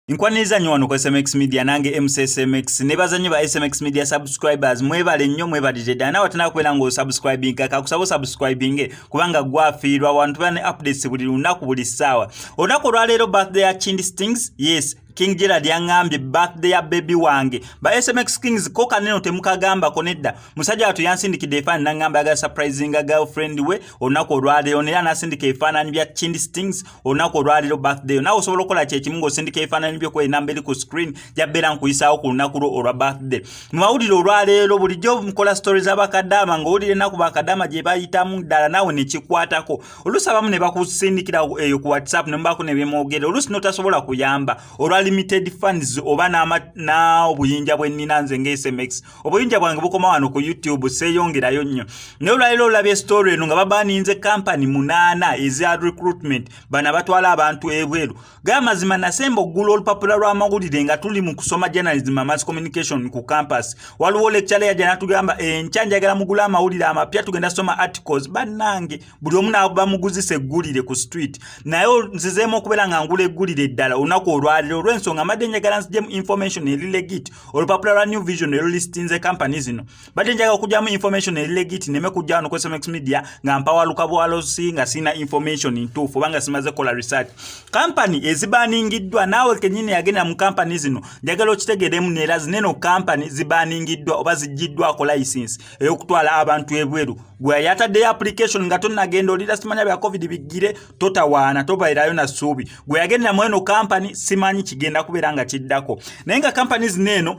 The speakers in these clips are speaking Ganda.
Nkwaniriza nnyo wano ku SMX Media, nange MCSMX. Nebaza nnyo ba SMX Media subscribers, mwebale nnyo, mwebalire ddala. Nawe tena kubeera ng'osubscribinga, kakusaba osubscribinge kubanga gwafiirwa wantu tubeera ne updates buli lunaku, buli ssaawa. Olunaku olwaleero birthday ya Chindi Stings. Yes, King Gerard yaŋŋambye birthday ya baby wange. Ba SMX Kings, ko kaneno temukagambako nedda. Musajja watu yansindikidde efaananyi naŋŋamba ayagala surprisinga girlfriend we olunaku olwaleero, naye anasindika ebifaananyi bya Chindi Stings olunaku olwaleero birthday. Naawe osobola okukola kyekimu ng'osindika ebifaananyi byo ku enamba eri ku screen, jabbeera nkuyisaawo ku lunaku lwo olwa birthday. Mu mawulire olwaleero, bulijjo mukola story z'abakadaama, ng'owulira ennaku bakadaama gye bayitamu ddala naawe ne kikwatako. Oluusi abamu ne bakusindikira eyo ku WhatsApp ne mubaako ne byemwogera, oluusi n'otasobola kuyamba olwa limited funds oba n'obuyinja bwe nnina nze nga SMX. Obuyinja bwange bukoma wano ku YouTube, seeyongerayo nnyo. Naye olwaleero olabye story eno nga babaninze kampani 8 eza recruitment, bano abatwala abantu ebweru. Gaya mazima, nasemba oggula olupapula lw'amawulire nga tuli mu kusoma journalism, mass communication ku campus. Waliwo lecturer yajja n'atugamba, "Enkya njagala mugule amawulire amapya, tugenda soma articles." Bannange, buli omu bamuguzisa eggulire ku street. Naye nzizeemu okubeera nga ngula eggulire eddala olunaku olwaleero olw'ensonga mbadde njagala nzijemu information eri legit. Olupapula lwa New Vision erulistinze kampani zino, mbadde njagala okugyamu information eri legit, neme kujja wano ku SMX Media nga mpawaluka bwalosi nga sina information ntuufu oba nga simaze kukola research. Kampani ezibaningiddwa, naawe kenyini yagenda mu kampani zino, njagala okitegeeremu neera zineno kampani zibaningiddwa oba ziggyiddwako license ey'okutwala abantu ebweru. Gwe yataddeyo application nga tonnagenda, olira simanya bya COVID biggire, totawaana, tobeerayo na ssuubi. Gwe yagendera mu eno kampani, simanyi kigenda kubeera nga kiddako. Naye nga kampani zino eno,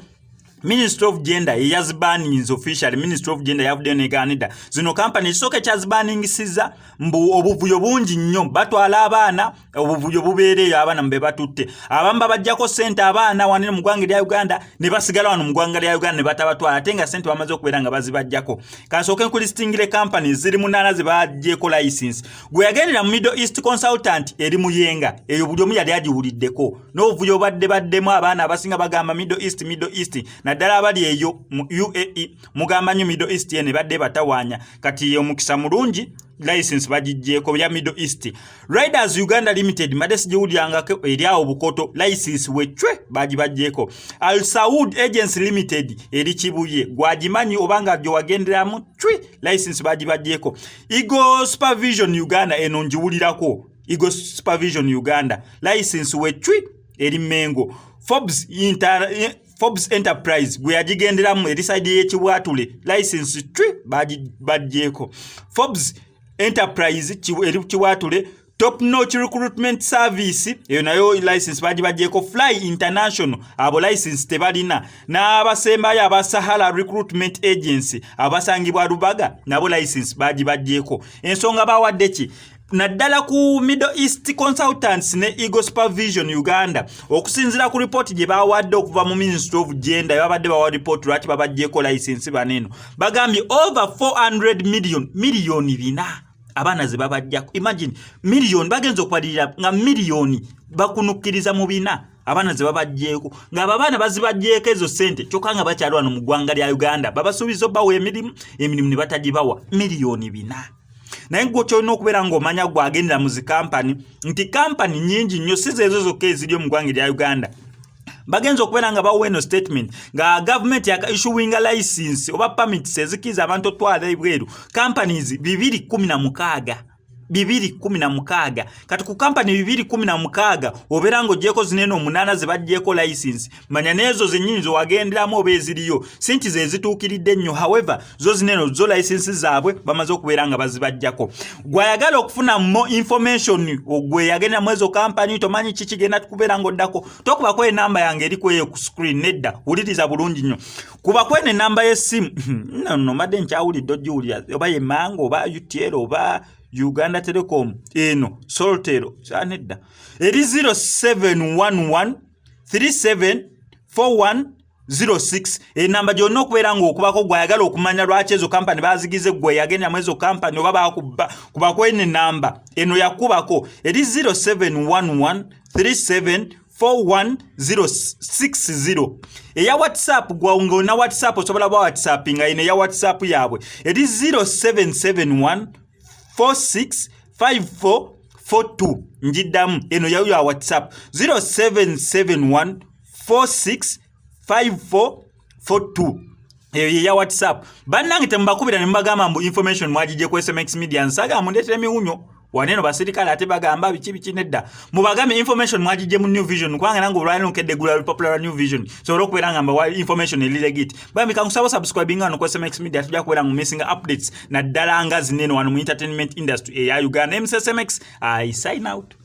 Ministry of Gender eyazibaninze officially. Ministry of Gender yavuddeyo negaanidda zino kampani. Ekisooka ekyazibaningisiza, mbu obuvuyo bungi nnyo, batwala abaana, obuvuyo bubeera eyo, abaana mbe batutte, abamu babajjako ssente abaana wanene mu ggwanga erya Uganda, ne basigala wano mu ggwanga lya Uganda ne batabatwala, ate nga ssente bamaze okubeera nga bazibajjako. Kansooke nkulistingire kampani ziri 8 ze baggyeko license. Gwe yagendera mu Middle East Consultant eri Muyenga, eyo buli omu yali agiwuliddeko n'obuvuyo badde baddemu. Abaana abasinga bagamba Middle East, Middle East, naddala abali eyo mu UAE, mugamba nnyo Middle East eno ebadde batawaanya. Kati omukisa mulungi, license bagiggyeko ya Middle East. Riders Uganda Limited, mbadde sigiwulirangako, eri awo Bukoto, license wecwe bagibaggyeko. Al Saud Agency Limited eri Kibuye, gwagimanyi obanga gye wagenderamu, cwi, license bagibaggyeko. Eagle Supervision Uganda, eno ngiwulirako. Eagle Supervision Uganda, license wecwi, eri Mengo. Forbes Enterprise, gwe yagigenderamu, eri side y'Ekibwatule, license cwi baggyeko. Forbes Enterprise eri Kibwatule. Top Notch Recruitment Service, eyo nayo license bagibaggyeko. Fly International, abo license tebalina. N'abasembayo aba Sahara Recruitment Agency abasangibwa Lubaga, nabo license bagibaggyeko. Ensonga bawadde ki? Naddala ku Middle East Consultants ne Eagle Supervision Uganda, okusinziira ku ripooti gye bawadde okuva mu Ministry of Gender, babadde bawa ripooti lwaki babaggyeko license. Baneeno bagambye over 400 million, miliyoni 400 abaana ze babajjako. Imagine, miliyoni, bagenza okubalirira nga miliyoni bakunukkiriza mu bina abaana ze babajjeeko, ng'abo abaana bazibajjeeko ezo ssente, kyokka nga bakyali wano mu ggwanga lya Uganda. Babasuubiza obbawa emirimu, emirimu ne batagibawa. Miliyoni 400. Naye gwe kyolina okubeera ng'omanya, gwe agendera mu zikampani, nti kampani nnyingi nnyo, si zeezo zokka eziri mu ggwanga erya Uganda. Bagenza okubeera nga bawa eno statement nga gavumenti yaka issuinga license oba permits ezikiriza abantu otwala ebweru companies 216, 216. Kati ku kampani 216 obeera ng'oggyeko zinene omunaana ze baggyeko license, manya n'ezo zennyini zewagenderamu oba eziriyo si nti ze zituukiridde nnyo. However, zo zinene zo license zaabwe bamaze okubeera nga bazibajjako. Gwayagala okufuna more information, gwe yagenderamu ezo kampani, tomanyi ki kigenda kubeera ng'oddako, tokubako enamba yange eri kweyo ku screen. Nedda, wuliriza bulungi nnyo, kubako eno enamba y'essimu. Nno mbadde nkyawulidde ogiwulira, oba ye Mango oba UTL oba Uganda Telecom, eno Soltero, nedda, eri 0711 37 41 06. Enamba gyonna okubeera ng'okubako gwayagala okumanya lwaki ezo kampani bazigize. Gwe yagendamu ezo kampani oba bakuba, kubako eno enamba eno yakubako, eri 0711 37 41060. Eya WhatsApp, gwe nga olina WhatsApp osobola bwa WhatsApp, nga eno eya WhatsApp yaabwe eri 0771 46 54 42. Njiddamu, eno yayo ya WhatsApp, 0771 46 54 42, eyo ye ya WhatsApp. Bannange, temubakubira ne mubagamba mbu information mwagijje ku SMX Media. Nsaga mundeetera emiwunyo waneeno basirikale ate bagamba biki biki. Nedda, mubagambe information mwagijje mu New Vision, kubanga nange olwaliro nkedde gula lupapula lwa New Vision, sobola okubeera nga mbawa information eri legit. Bambi, kankusaba subscribing wano ku SMX Media, tujja kubeera mu missing updates naddala nga zinene wano mu entertainment industry eya Uganda. MCSMX, I sign out.